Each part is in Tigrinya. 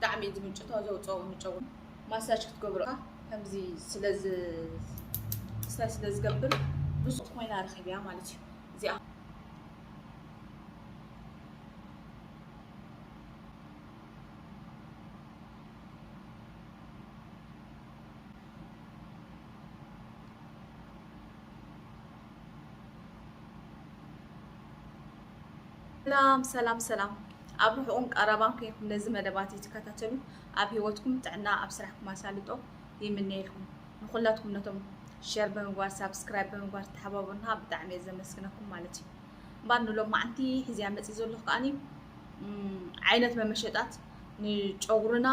ብጣዕሚ እዩ ዝምንጭቶ፣ ዘውፅኦ ምንጨው። ማሳጅ ክትገብሮ ከምዚ ስለዚ ክስታይ ስለ ዝገብር ብዙሕ ኮይና ረኺብያ ማለት እዩ። እዚኣ ሰላም ሰላም ሰላም። ኣብ ርሑቕን ቀረባን ኮይንኩም ነዚ መደባት ትከታተሉ፣ ኣብ ህይወትኩም ጥዕና፣ ኣብ ስራሕኩም ኣሳልጦ ይምነየልኩም። ንኹላትኩም ነቶም ሸር ብምግባር፣ ሳብስክራይብ ብምግባር ተሓባበሩና ብጣዕሚ እየ ዘመስግነኩም ማለት እዩ። እምበር ንሎማዓንቲ ሒዝያ መፅእ ዘለኹ ከዓኒ ዓይነት መመሸጣት ንጨጉርና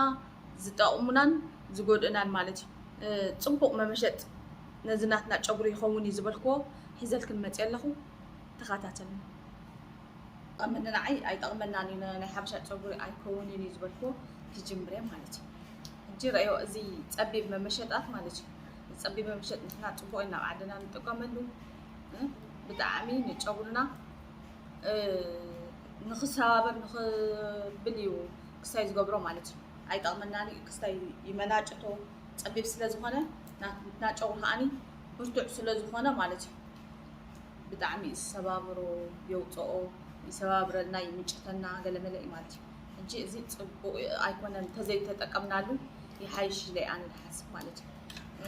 ዝጠቕሙናን ዝጎድእናን ማለት እዩ። ፅቡቕ መመሸጥ ነዚ ናትና ጨጉሪ ይኸውን እዩ ዝበልክዎ ሒዘልክን መፅእ ኣለኹ። ተኸታተልኒ። ጠቕመኒ ንዓይ ኣይጠቕመናን እዩ፣ ናይ ሓበሻ ጸጉሪ ኣይከውንን እዩ ዝበልክዎ ክጅምር እየ ማለት እዩ። ሕጂ ረእዮ፣ እዚ ጸቢብ መመሸጣት ማለት እዩ። እዚ ጸቢብ መመሸጥ ንሕና ጽቡቕ ኢና ኣብ ዓድና ንጥቀመሉ። እ? ብጣዕሚ ንጨጉርና፣ እ፣ ንኽሰባበር ንኽብል እዩ ክስታይ ዝገብሮ ማለት እዩ። ኣይጠቕመናን እዩ፣ ክስታይ ይመናጭቶ። ጸቢብ ስለ ዝኾነ፣ ናትና ጨጉሪ ከዓኒ ብርቱዕ ስለ ዝኾነ ማለት እዩ። ብጣዕሚ እዩ ዝሰባብሮ፣ የውፅኦ፣ ይሰባብረልና፣ ይምንጭተና፣ ገለመለ እዩ ማለት እዩ። ሕጂ እዚ ፅቡቕ ኣይኮነን፣ እንተዘይተጠቀምናሉ ይሓይሽ ኢለ ኣነ ዝሓስብ ማለት እዩ። እ፣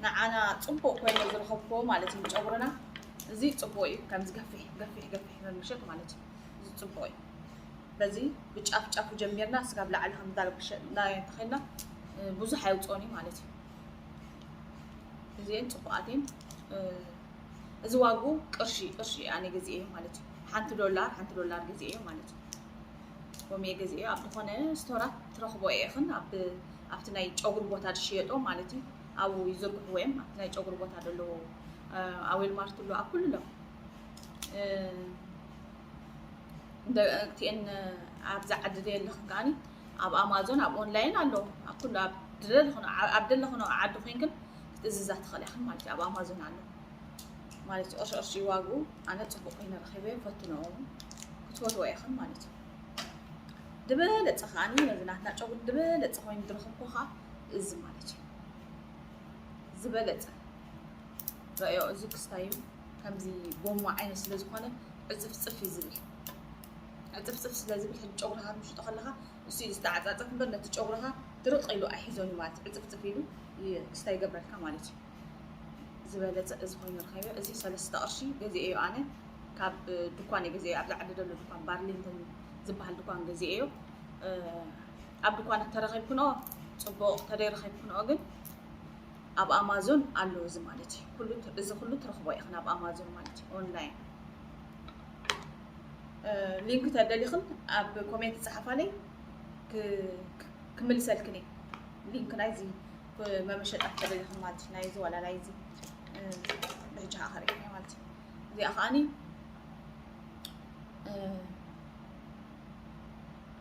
ንዓና ፅቡቕ ኮይኑ ዝረኸብክዎ ማለት እዩ፣ ጨጉርና እዚ ፅቡቕ እዩ። ከምዚ ገፊሕ ገፊሕ ገፊሕ መምሸጥ ማለት እዩ፣ እዚ ፅቡቕ እዩ። በዚ ብጫፍ ጫፉ ጀሚርና ስጋብ ላዕሊ ከም ዳርግሸ ናይ ተኸልና፣ እ፣ ብዙሕ ኣይውፅኦን እዩ ማለት እዩ። እዚኤን ፅቡቓት እየን። እ፣ እዚ ዋግኡ ቅርሺ፣ ቅርሺ ኣነ ገዚኤዮ ማለት እዩ። ሓንቲ ዶላር፣ ሓንቲ ዶላር ገዚኤዮ ማለት እዩ። ኮሜ ገዚኤዮ ኣብ ዝኾነ ስቶራት ትረኽቦ ኢኽን፣ ኣብ፣ ኣብቲ ናይ ጨጉሪ ቦታ ዝሽየጦ ማለት እዩ። ኣብኡ ይዝርግሕዎ እዮም፣ ኣብቲ ናይ ጨጉሪ ቦታ ዘለዎ፣ እ፣ ኣብ ዌልማርት ኣሎ፣ ኣብ ኩሉ ኣሎ። እ፣ እንደ-፣ እቲኤን ኣብዚ ዓዲ ዘየለኽን ከዓኒ ኣብ ኣማዞን፣ ኣብ ኦንላይን ኣሎ። ኣብ ኩሉ፣ ኣብ ደለኽኖ፣ ኣብ ደለኽኖ ዓዲ ኮይንክን ክትእዝዛ ትኽእላ ኢኽን ማለት እዩ። ኣብ ኣማዞን ኣሎ ማለት እዩ። ቅርሺ ቅርሺ እዩ ዋግኡ። ኣነ ጽቡቕ ኮይነ ረኺበዮ፣ ፈትንኦ፣ ክትፈትዎ ኢኽን ማለት እዩ። ዝበለጸ ከዓኒ ነዚ ናትና ጨጉሪ ዝበለጸ ኮይኑ ዝረኸብኩ ከኣ እዚ ማለት እዩ። ዝበለጸ ረእዮ፣ እዚ ክስታይ እዩ። ከምዚ ጎማ ዓይነት ስለ ዝኾነ ዕጽፍጽፍ እዩ ዝብል። ዕጽፍጽፍ ስለ ዝብል ሕጂ ጨጉርኻ ክትምሽጦ ከለኻ እሱ እዩ ዝተዓጻጸፍ እምበር ነቲ ጨጉርኻ ድርቕ ኢሉ ኣይሕዞን እዩ ማለት እዩ። ዕጽፍጽፍ ኢሉ ይ-፣ ክስታይ ይገብረልካ ማለት እዩ። ዝበለጸ እዚ ኮይኑ ረኸብዮ። እዚ ሰለስተ ቅርሺ ገዚኤዮ ኣነ። ካብ ድኳን እየ ገዚኤዮ። ኣብዚ ዓዲ ዘሎ ድኳን ባርሊንተን ዝበሃል ድኳን ገዚኤዮ። እ፣ ኣብ ድኳን እንተረኺብክንኦ ጽቡቕ፣ እንተደይረኺብክንኦ ግን ኣብ ኣማዞን ኣሎ እዚ ማለት እዩ። ኩሉ ት-፣ እዚ ኩሉ ትረኽቦ ኢኽን ኣብ ኣማዞን ማለት እዩ፣ ኦንላይን። እ፣ ሊንክ ተደሊኽን ኣብ ኮሜንት ጸሓፋለይ ክ-፣ ክ-፣ ክምልሰልክን እየ። ሊንክ ናይዚ ክ-፣ መመሸጣ ተደሊኽን ማለት እዩ፣ ናይዚ ዋላ ናይዚ፣ እ፣ ብሕጂ ከኣ ከርእየኩም እየ ማለት እዩ። እዚኣ ከኣኒ፣ እ፣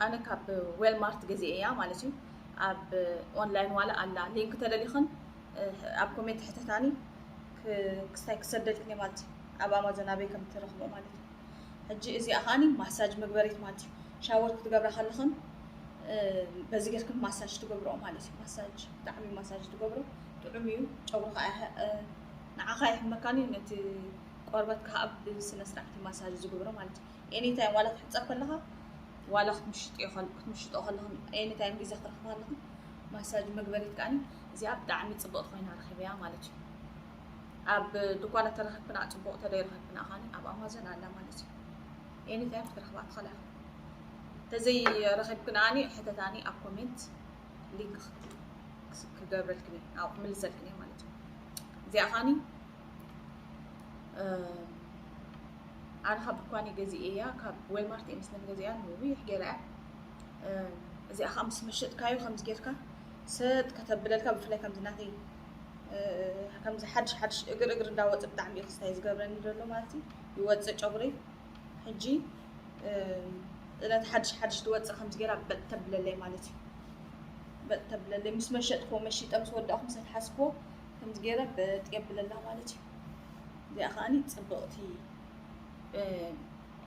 ኣነ ካብ ዌልማርት ገዚኤ እያ ማለት እዩ። ኣብ ኦንላይን ዋላ ኣላ፣ ሊንክ ተደሊኽን፣ እ፣ ኣብ ኮሜንት ሕተታኒ ክ-፣ ክስታይ ክሰደልክን እየ ማለት እዩ። ኣብ ኣማዞን ኣበይ ከም ትረኽቦ ማለት እዩ። ሕጂ እዚኣ ከኣኒ ማሳጅ መግበሪት ማለት እዩ። ሻወር ክትገብራ ከለኽን፣ እ፣ በዚ ጌርክን ማሳጅ ትገብርኦ ማለት እዩ። ማሳጅ፣ ብጣዕሚ ማሳጅ ትገብሮ፣ ጥዑም እዩ። ጨጉሪ ከኣ ይሐ-፣ እ፣ ንዓኻ ይሕመካን እዩ፣ ነቲ ቆርበትካ ከኣ ብስነ ስርዓት እዩ ማሳጅ ዝገብሮ ማለት እዩ። ኤኒ ታይም ዋላ ክትሕጸብ ከለኻ፣ ዋላ ክትምሽጥዮ ከል-፣ ክትምሽጦ ከለኽን፣ ኤኒ ታይም ግዜ ክትረኽባ ከለኽን፣ ማሳጅ መግበሪት ከኣኒ እዚኣ ብጣዕሚ ጽብቕቲ ኮይና ረኺበያ ማለት እዩ። ኣብ ድኳናት ተረኺብክና ጽቡቕ፣ ተደይረኺብክና ከኣኒ ኣብ ኣማዞን ኣላ ማለት እዩ። ኤኒ ታይም ክትረኽባ ትኽእላ ኢኺ። ተዘይረኺብክና ከኣኒ ሕተታኒ ኣብ ኮሜንት፣ ሊንክ ክገብረልክን እየ፣ ኣብኡ ክምልሰልክን እየ ማለት እዩ። እዚኣ ከኣኒ፣ እ፣ ኣነ ካብ ድኳን እየ ገዚኤያ፣ ካብ ዌልማርት እየ መስለኒ ገዚኤያ፣ ነዊሕ ገይራ እያ። እ፣ እዚኣ ከኣ ምስ መሸጥካዮ ከምዚ ጌርካ ሰጥ ከተብለልካ፣ ብፍላይ ከምዚ ናተይ፣ እ፣ ከምዚ ሓድሽ ሓድሽ እግር እግር እንዳወጽእ ብጣዕሚ እዩ ክስታይ ዝገብረኒ ዘሎ ማለት እዩ። ይወጽእ ጨጉረይ። ሕጂ፣ እ፣ ነቲ ሓድሽ ሓድሽ ዝወጽእ ከምዚ ጌራ በጥ ተብለለይ ማለት እዩ። በጥ ተብለለይ፣ ምስ መሸጥክዎ፣ መሺጠ ምስ ወዳእኩ፣ ምስ ኣትሓዝክዎ፣ ከምዚ ጌረ በጥ የብለላ ማለት እዩ። እዚኣ ከኣኒ ጽብቕቲ፣ እ፣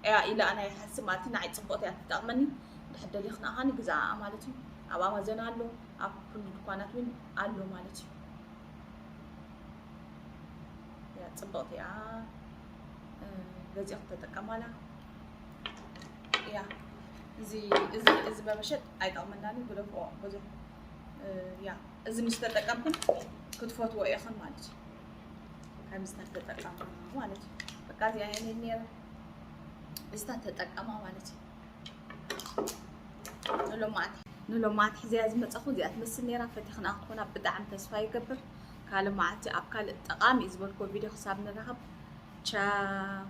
እያ ኢለ ኣነ ይሓስብ ማለት እዩ። ንዓይ ጽብቕቲ እያ ትጠቕመኒ። ድሕር ደሊኽና ኣኻኒ ግዛኣ ማለት እዩ። ኣብ ኣማዞን ኣሎ፣ ኣብ ኩሉ ድኳናት እውን ኣሎ ማለት እዩ። እያ ጽብቕቲ እያ። ገዚእኹም ተጠቀማላ። እያ እዚ እዚ እዚ መመሸጥ ኣይጠቕመናን እዩ፣ ግደፍኦ ብዙሕ። እያ እዚ ምስ ተጠቀምክን ክትፈትዎ ኢኽን ማለት እዩ። ከምዚ ተጠቀማ ማለት እዩ። በቃ እዚኣ እየ ነይረ። እዚ ተጠቀማ ማለት እዩ። ንሎማዓት ንሎማዓት ሕዝያ ዝመፀኹ እዚኣ ትመስል ነይራ። ፈቲኽና ክትኾና ብጣዕሚ ተስፋ ይገብር። ካልእ መዓልቲ ኣብ ካልእ ጠቓሚ እዩ ዝበልክዎ ቪድዮ ክሳብ ንራኸብ፣ ቻው።